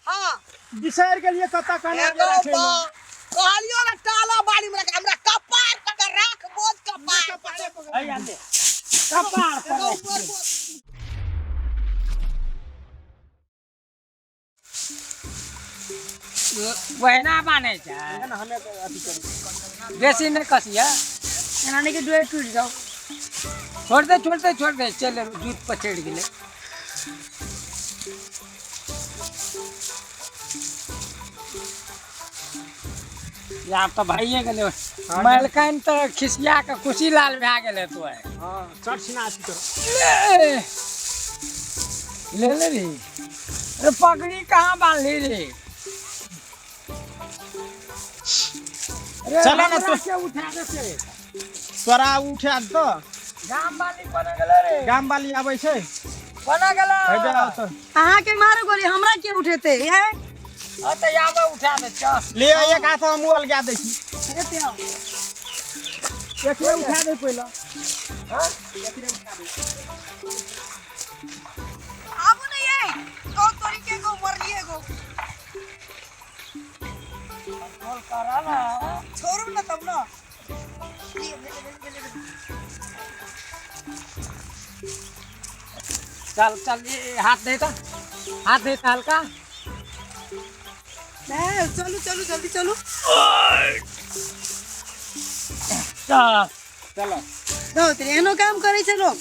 हाँ। बिसरि गेलियै कतऽ कहने एगो राखै बा लए। कहलियो ने टाला बाड़ी में रख हमरा कपार पर राख बोझ कपार पर। हैया ले कपार पर एगो राखि ऊपर दे। बोझ। ओहिना बान्है छै। एहन हमे अथी करी। बेसी नहि कसिया, एना नहि कि डोरि टूटि जाओ। छोड़ दे, छोड़ दे, छोड़ दे, चल जूत पर चढ़ि गेलै। आब तऽ भइए गेलै। मलकाइन तऽ खिसिया कऽ खुशी लाल भए गेलै तो। हँ, चट छिना अथी करू। ले ले ले रे, अरे पगड़ी कहाँ बांधली रे? अरे चला ना। हमरा तो। के उठा दे से। तोरा उठा तऽ गाम वाली बना गेलै रे। गाम वाली आबै छै। बना गेलै। हे आउ तऽ। अहाँके मारो गोली, हमरा के उठेते है? अतऽ आबै, उठा दे, चल। ले, एक हाथ हम अलगा दै छी। एकरे उठा दे पहिले। आबू ने ये गो तोरी के गो मरलिए गो। कंट्रोल करा ना। छोड़ू ना तब ना। लिए, ले, ले, ले, ले, ले। चल चल, ये हाथ दे तो, हाथ दे तो हल्का। नहीं, चलू चलू, जल्दी चलू। चल। चलो। दो तेरे एनो काम करै छै लोग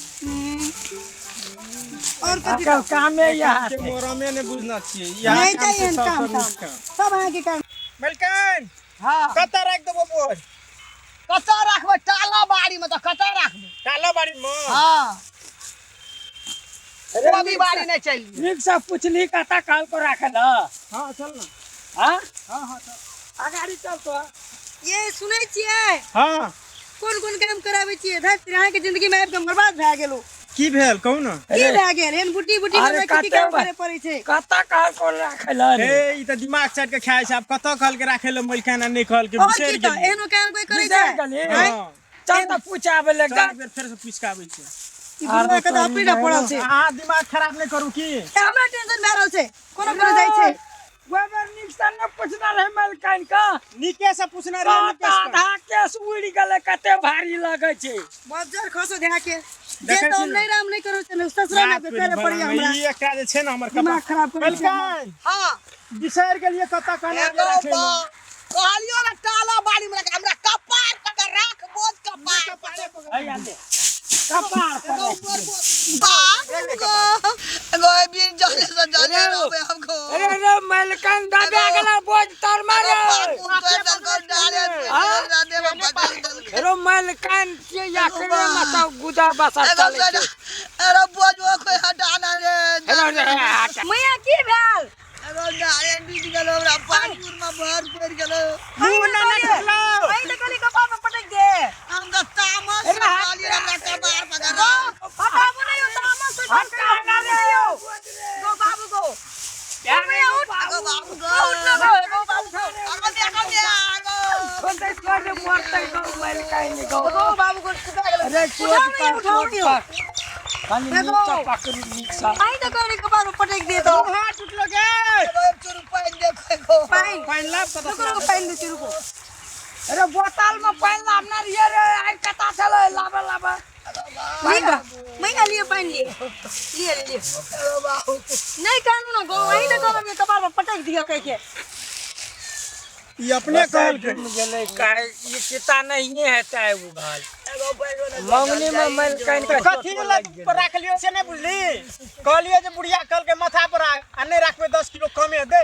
और कथी? आजकल कामे यहाँ के मोरमे नहि बुझना छियै इएह। नहीं काम चाहिए छै काम सबसँ ताम। नीक काम। सब अहाँके काम। मलकाइन। हाँ। कतऽ राखि देबो बोझ? कतऽ राखबै? टाला बाड़ी में तऽ कतऽ राखबै? टाला बाड़ी मे। हाँ। अरे कोबी बाड़ी नहीं चलिए। नीक से पुछली कतऽ कहल को राखल ह? हाँ, चल ना। हाँ। हाँ हाँ, चल। अगाड़ी चल तो। ये सुनै छियै? हाँ। कोन कोन काम कराबै छियै? धैत, अहाँके जिंदगी में आबि कऽ बर्बाद भए गेलहुँ। की भेल, कहू ने? की भए गेल? एहन बुटी बुटी अरे में की की कते काम करे पड़ै छै। कतऽ कहल को राखल ह रे? हे, ई तऽ दिमाग चाटि के खाइ छै। आब कतऽ कहलकै राखै लए मलकाइन आ नहि कहलकै। और बिसरि की तऽ गेलियै। एहनो काम कोइ करै बिसरि छै? गेली? आँय? हाँ। चल तऽ पूछ आबै ले। चल, एक बेर फेर से पूछि के आबै छियै। ई बुढ़वा के तऽ अपने पड़ल छै। अहाँ दिमाग खराब नहि करू की। ए, हमरा टेंशन भए रहल छै, कोनो कोनो जाइ छै। ओहि बेर नीक से नहि पूछना रहै मलकाइन का। नीके से पूछना रहियै, नीके से। आधा केस उड़ि गेलै, कते भारी लगै छै। बज्जर खसो ध्या के जे देखै तऽ छी हम ने। नहि राम नहि करू छै, ससुरा बात नहि तोरी करे पड़ैया। भला, हमरा ई एकटा जे छै ने हमर दिमाग कपार। खराब करै छै हमर। मलकाइन। हाँ। बिसरि गेलियै कतऽ कहने एगो राखै बा लए। कहलियो ने टाला बाड़ी में रख हमरा कपार पर राख बोझ कपार पर। हैया ले कपार पर एगो राखि ऊपर दे। बोझ। बाप गो एगो बीर जले से जले रहबे हमको। अरे रे मलकाइन, दबा गेलै बोझ तर मारे। अरे मलकाइन के याकरे में सब गुदा बसर चलै छै। अरे बोझ कोई हटाना रे। अरे रे हटा। मैया, की भेल? अरे नारायण बीत गेलो, हमरा पाँच में भर पड़ गेलो। अहीं मुँह नहि तऽ कहलियै, टूटलौ। अहीं तऽ कहलियै कपार पर पटकि दे। हम तऽ तामस अरे से कहलियै हमरा कपार पकड़। हटाबू नहि यौ, तामस से हटा ना रे। गो बाबू गो। मैया उठ। आगो बाबू गो। उठ ना गो, गो बाबू गो। आगो देखो दे आगो। छोड़ दे, छोड़ दे, मरतै गो मलकाइन गो। गो बाबू गो, सुता गेलै। अरे उठाउ चोट नहि, पर उठाउ चोट नहि। पर खाली देखो। नीचा पकड़ू नीक सँ। अहीं तऽ कहलियै कपार पर पटकि दे तऽ। हाथ टूटलो गे। एगो चुरु पानि देखो एगो। पानि। पानि लाब कतऽ? रुको रुको, पानि दे छी, रुको। अरे बोतल में पानि लाबने रहियै रे, आइ कता छलै? लाबे लाबे। लिअ मैया, लिअ पानि, लिअ लिअ लिअ। एगो बाबू। नहि कानू ने गो, अहीं तऽ कहलियै कपार पर पटकि दिअ कहिके। ई अपने कहलकै। डूब गेलै काहे ई किता नहिए हेतै उघल। एगो पानि। मंगनी में मलकाइन के तऽ कथी चोट लए लागि गेलै। पर राखलियै से नहि बुझली? कहलियै जे बुढ़िया कहलकै माथा पर राख आ नहि राखबै 10 किलो कमे दे,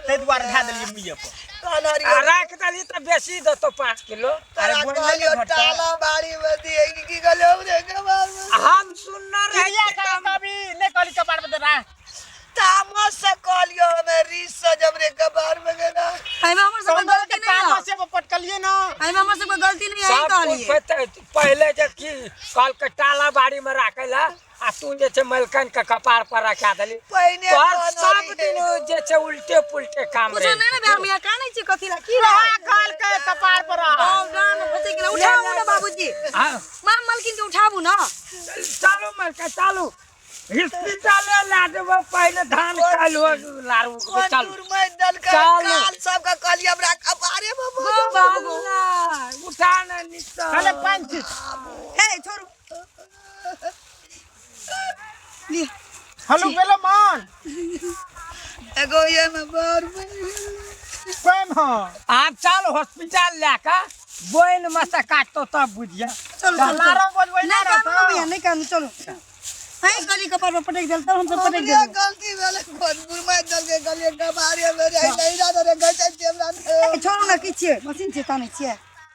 ताहि दुआरे धए देलियै मुँहे पर। आ राखि देली तऽ बेसी देतौ 5 किलो। अरे तोरा बोल नहि कहलियो घटता। टाला बाड़ी में दिए की कहलियो रे कपार में। हम सुनने बुढ़िया रहियै। कहलकै अभी नहि कहली कपार पर राख। तामस से कहलियो हमे रीस से जब रे कपार में गेला। एहिमे हमर सबके गलती नहीं है। तामसे पर पटकलियै ना। एहिमे हमर सबके गलती नहीं है, अहीं सब कहलियै। कुछ पहिले जे की कहलकै टाला बाड़ी में राखै ला आ तू जे छै मलकाइन के कपार पर रखा देली। पहिने तोहर कहने सब रहियै। दिन जे छै उल्टे पुल्टे काम कुछो रहे। नहि ने भेल मैया, कानै छी कथी ला? की भेल? कहलकै कपार पर राख। ओ गान फसि गेलै। उठाबू ने बाबूजी। हाँ। माँ, मालकिन के उठाबू ना। चालू मलका, चालू। हॉस्पिटल ला देबो पहिले धान काल हो लारू कोन चल दूर में दलका चल। काल सबके कहलिए हमरा कपारे में गो बोझ। बाबू ना उठा ना निकल अरे पानि छी हे छोड़ू लिअ हलू गेलो मन एगो ये में बार में कोइ हो आब चल हॉस्पिटल लए कऽ बोइन में से काटतो तब बुझिया चलू चलू लारो बोझबै नहीं ना कानू ना भैया रहत नहीं कानू चलो अहीं गली कपार पर पटक देल तब हम सब पटक हमरे देल गलती भेलै कोन दूर में दलके कहलिए कपारे में रे नहीं जा रे गचै छी हमरा ए, छोड़ू ना की छियै मशीन छियै तानै छियै।